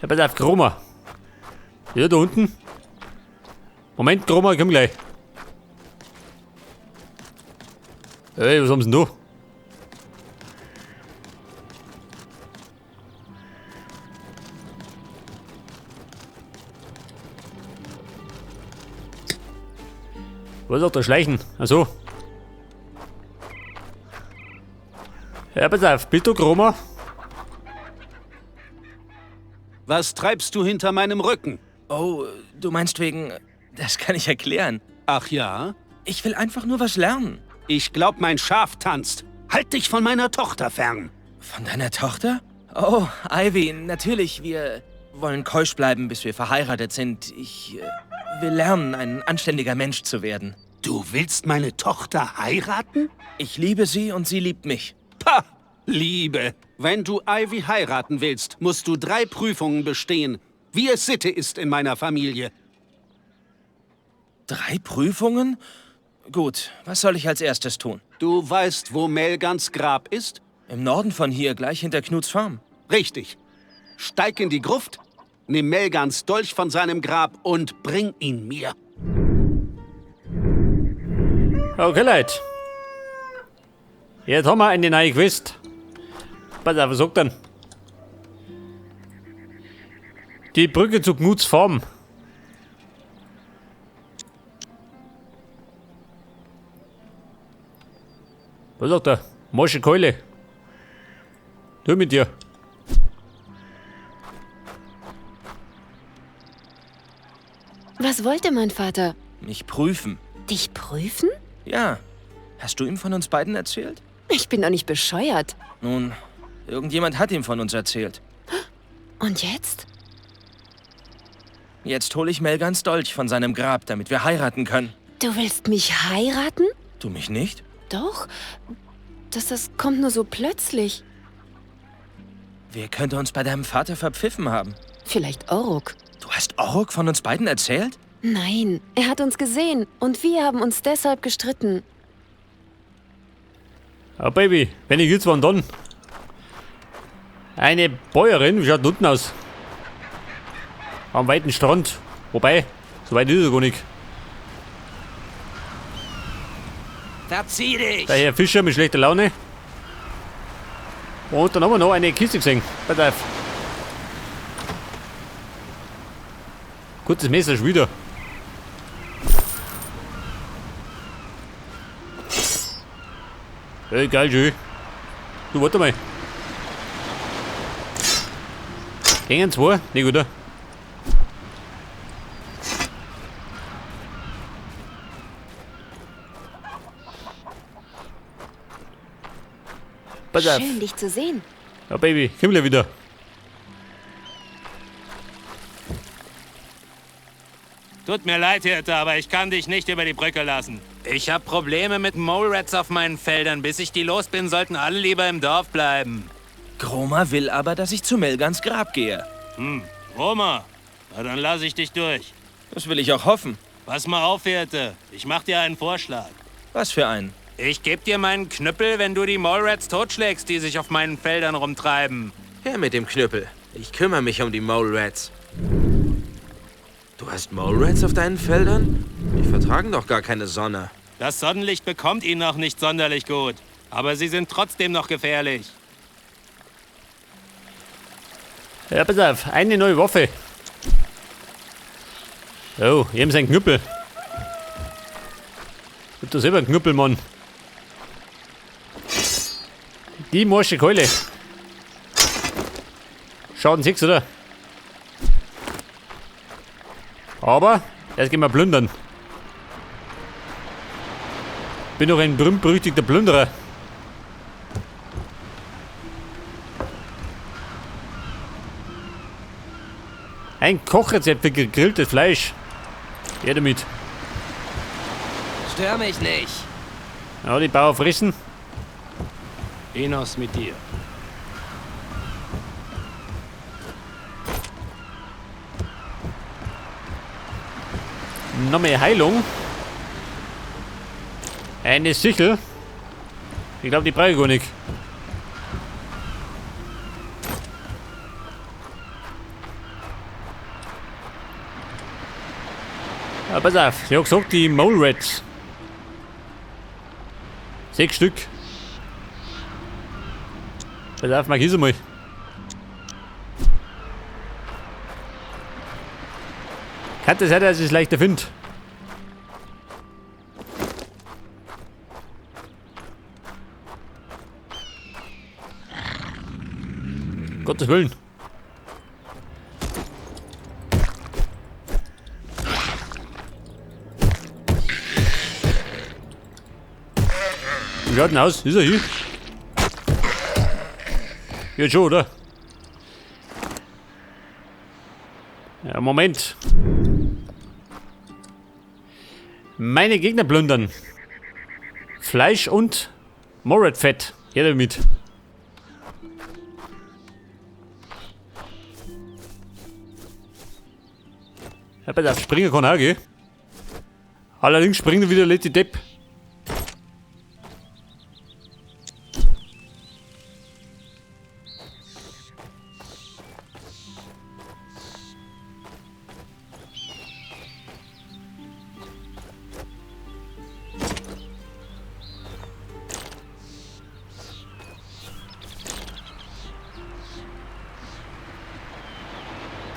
Ja, pass auf, Groma. Ja, da unten. Moment, Groma, komm gleich. Ey, was haben sie denn da? Was sagt der Schleichen? Achso. Ja, pass auf, bist du Groma? Was treibst du hinter meinem Rücken? Oh, du meinst wegen... Das kann ich erklären. Ach ja? Ich will einfach nur was lernen. Ich glaub, mein Schaf tanzt. Halt dich von meiner Tochter fern. Von deiner Tochter? Oh, Ivy, natürlich, wir wollen keusch bleiben, bis wir verheiratet sind. Ich will lernen, ein anständiger Mensch zu werden. Du willst meine Tochter heiraten? Ich liebe sie und sie liebt mich. Pah, Liebe. Wenn du Ivy heiraten willst, musst du 3 Prüfungen bestehen, wie es Sitte ist in meiner Familie. 3 Prüfungen? Gut, was soll ich als erstes tun? Du weißt, wo Melgans Grab ist? Im Norden von hier, gleich hinter Knuts Farm. Richtig. Steig in die Gruft, nimm Melgans Dolch von seinem Grab und bring ihn mir. Okay, Leute. Jetzt haben wir eine neue Quest. Pass auf, was sagt denn? Die Brücke zu Knuts Farm. Was sagt der? Mosche Keule. Du mit dir. Was wollte mein Vater? Mich prüfen. Dich prüfen? Ja. Hast du ihm von uns beiden erzählt? Ich bin doch nicht bescheuert. Nun, irgendjemand hat ihm von uns erzählt. Und jetzt? Jetzt hole ich Melgans Dolch von seinem Grab, damit wir heiraten können. Du willst mich heiraten? Du mich nicht? Doch. Das kommt nur so plötzlich. Wer könnte uns bei deinem Vater verpfiffen haben? Vielleicht Orruk. Du hast Orruk von uns beiden erzählt? Nein, er hat uns gesehen und wir haben uns deshalb gestritten. Oh Baby, wenn ich jetzt wann dann? Eine Bäuerin, wie schaut denn unten aus? Am weiten Strand. Wobei, so weit ist er gar nicht. Verzieh dich! Der Herr Fischer mit schlechter Laune. Und dann haben wir noch eine Kiste gesehen. Pass auf. Kurzes Messer schon wieder. Hey, geil, schön. Du, warte mal. Hängen zwei? Nicht, oder? Pass auf. Schön, dich zu sehen. Ja, Baby, komm gleich wieder. Tut mir leid, Hirte, aber ich kann dich nicht über die Brücke lassen. Ich hab Probleme mit Mole-Rats auf meinen Feldern. Bis ich die los bin, sollten alle lieber im Dorf bleiben. Groma will aber, dass ich zu Melgans Grab gehe. Hm, Groma? Na, dann lass ich dich durch. Das will ich auch hoffen. Pass mal auf, Hirte. Ich mach dir einen Vorschlag. Was für einen? Ich geb dir meinen Knüppel, wenn du die Mole-Rats totschlägst, die sich auf meinen Feldern rumtreiben. Her mit dem Knüppel. Ich kümmere mich um die Mole-Rats. Du hast Mole-Rats auf deinen Feldern? Die vertragen doch gar keine Sonne. Das Sonnenlicht bekommt ihnen auch nicht sonderlich gut. Aber sie sind trotzdem noch gefährlich. Ja, pass auf. Eine neue Waffe. Oh, eben sein Knüppel. Ich hab da selber einen Knüppel, Mann. Die morsche Keule. Schaden 6, oder? Aber, jetzt gehen wir plündern. Bin doch ein berühmt-berüchtigter Plünderer. Ein Kochrezept für gegrilltes Fleisch. Her damit. Stör mich nicht. Ja, die Bauer fressen. Enos mit dir. Noch mehr Heilung. Eine Sichel. Ich glaub, die brauche ich gar nicht. Ja, pass auf, ich hab gesagt, die Mole Rats. 6 Stück. Pass auf, markier sie mal. Kann das sein, dass ich es leichter finde? Gottes Willen. Wie schaut denn aus? Ist er hier? Jetzt schon, oder? Ja, Moment. Meine Gegner plündern. Fleisch und Morat-Fett. Her damit. Ja, bei der Springer kann auch gehen. Allerdings springt er wieder letzte Depp.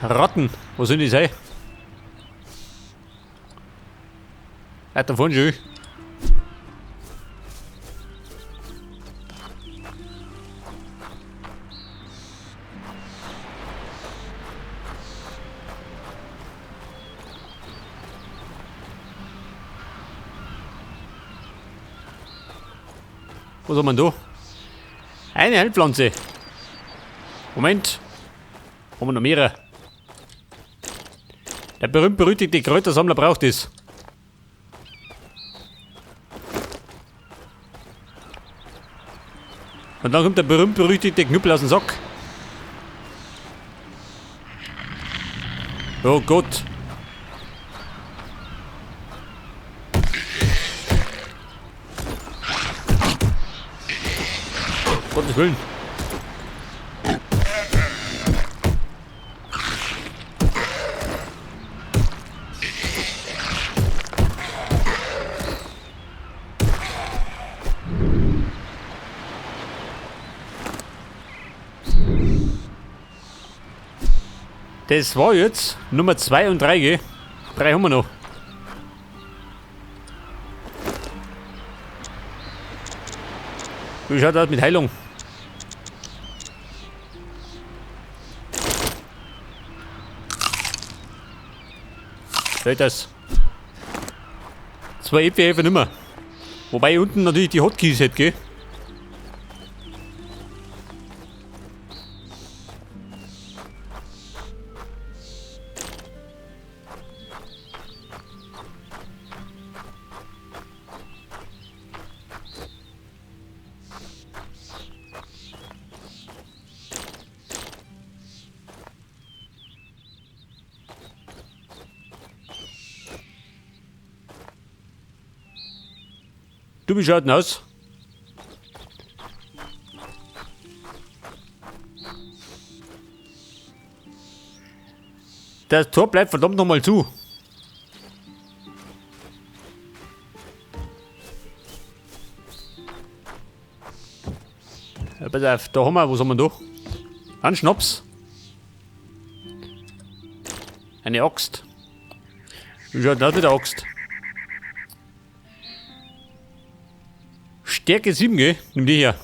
Ratten, wo sind die sein? Ja, da vorne schon. Was haben wir denn da? Eine Heilpflanze. Moment. Haben wir noch mehrere? Der berühmt-berüchtigte Kräutersammler braucht es. Und dann kommt der berühmt-berüchtigte Knüppel aus dem Sack. Oh Gott. Gottes Willen. Das war jetzt Nummer 2 und 3, gell? 3 haben wir noch. Wie schaut das mit Heilung? Fällt das? 2 Äpfel helfen nimmer. Wobei ich unten natürlich die Hotkeys hätte, gell? Du, wie schaut denn aus? Das Tor bleibt verdammt nochmal zu. Ja, pass auf, da haben wir, was haben wir da? Einen Schnaps. Eine Axt. Wie schaut denn aus mit der Axt? Stärke 7, gell? Nimm die her.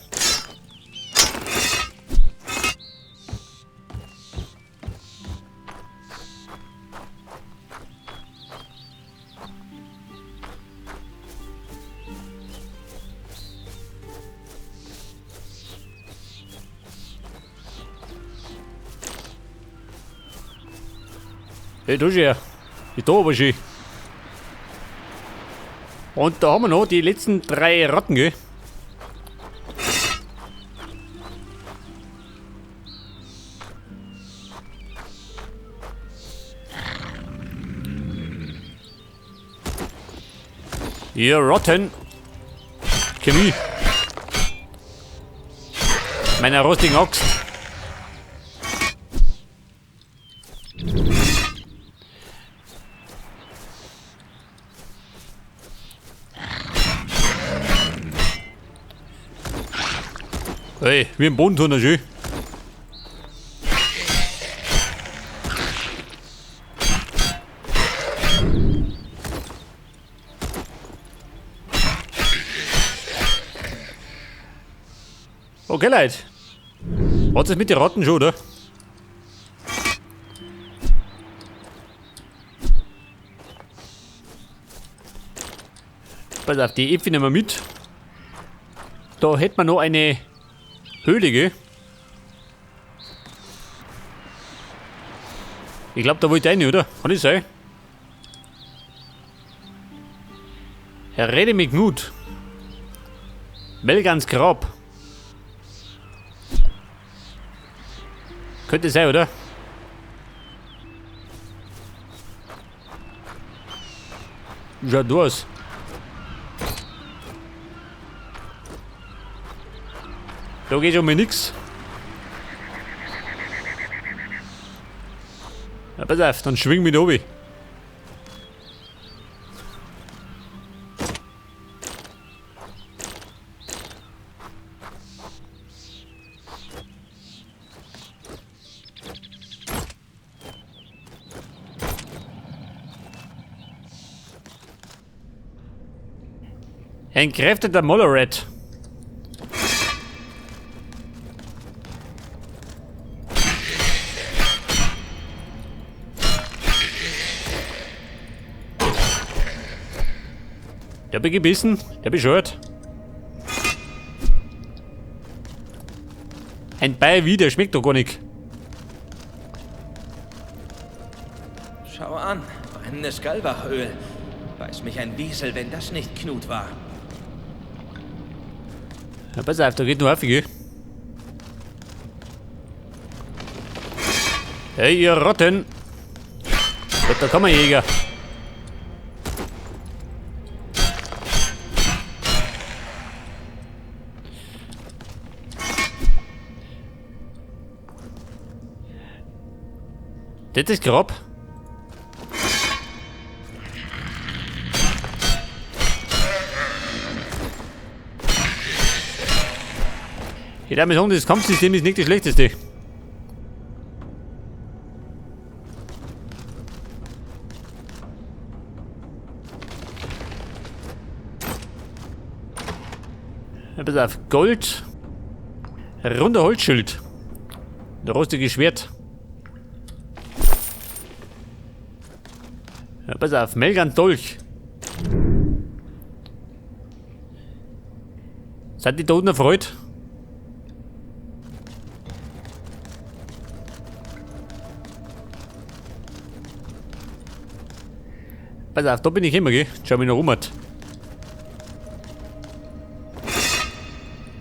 Hey, du her. Ich da aber schön. Und da haben wir noch die letzten 3 Ratten, gell? Ihr Rotten! Chemie! Meiner rostigen Axt! Hey, wie im Bodenturner schön. Okay, Leute. Was ist mit den Ratten schon, oder? Pass auf, die Äpfel nehmen wir mit. Da hätten wir noch eine Höhle, gell? Ich glaube, da wollte ich rein, oder? Kann das sein? Herr Rede mit Knut. Melgans Grab. Könnte sein, oder? Schaut du aus. Da geht schon mal nix. Ja, pass auf, dann schwing mich da oben. Entkräfteter Mole-Rat. Der hab ich gebissen, der bescheuert. Ein Bei wieder, schmeckt doch gar nicht. Schau an, brennendes Gallbachöl. Beiß mich ein Wiesel, wenn das nicht Knut war. Ja, pass auf, da geht nur auf, gell? Hey, ihr Rotten! Der Kammerjäger! Das ist grob. Ich darf mir sagen, das Kampfsystem ist nicht das schlechteste. Ja, pass auf, Gold. Runder Holzschild. Ein rostiges Schwert. Ja, pass auf, Melgan Dolch. Seid ihr da unten erfreut? Pass auf, da bin ich immer, gell? Schau mich noch um.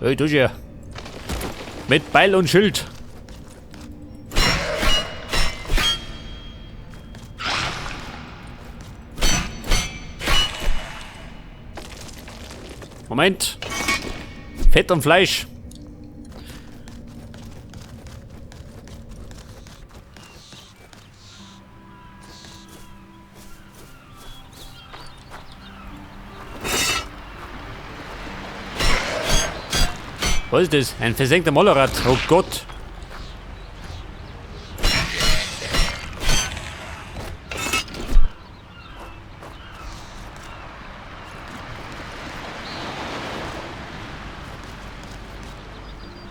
Hey, du ja. Mit Beil und Schild. Moment. Fett und Fleisch. Was ist das? Ein versenkter Mole-Rat. Oh Gott.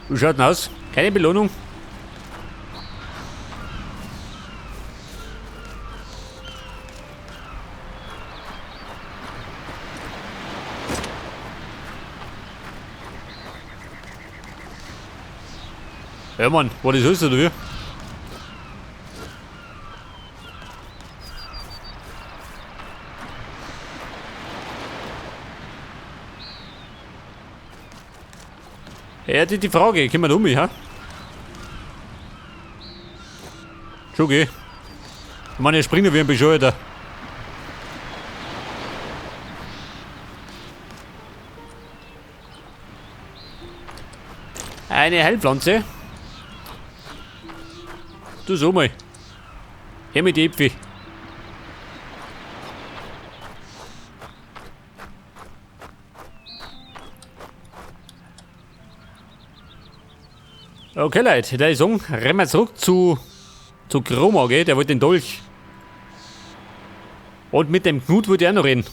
Wie schaut denn aus? Keine Belohnung? Ja Mann, war das alles oder wie? Ja, die Frage, können wir da um mich, ha? Schon geh. Ich meine, ich springe wie ein Bescheuerter. Eine Heilpflanze. Du so mal. Her mit die Äpfel. Okay, Leute, da ich sagen, rennen wir zurück zu Groma, gell? Der wollte den Dolch. Und mit dem Knut würde ich auch noch reden.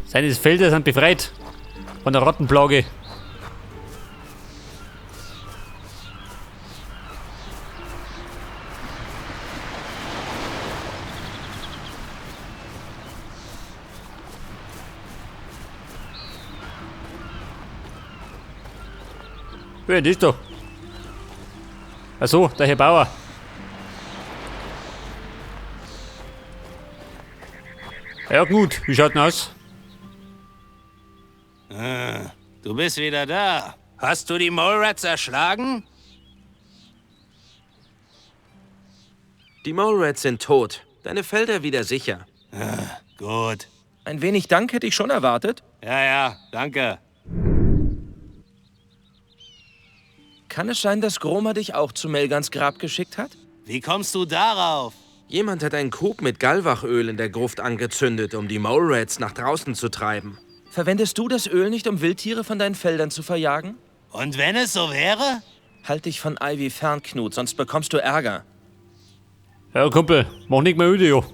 Seine Felder sind befreit von der Rattenplage. Wer ist das da? Achso, der Herr Bauer. Ja gut, wie schaut denn aus? Ah, du bist wieder da. Hast du die Mole Rats erschlagen? Die Mole Rats sind tot. Deine Felder wieder sicher. Ah, gut. Ein wenig Dank hätte ich schon erwartet. Ja, ja, danke. Kann es sein, dass Groma dich auch zu Melgans Grab geschickt hat? Wie kommst du darauf? Jemand hat einen Krug mit Galwachöl in der Gruft angezündet, um die Mole Rats nach draußen zu treiben. Verwendest du das Öl nicht, um Wildtiere von deinen Feldern zu verjagen? Und wenn es so wäre? Halt dich von Ivy fern, Knut, sonst bekommst du Ärger. Ja, Kumpel, mach nicht mehr müde, jo.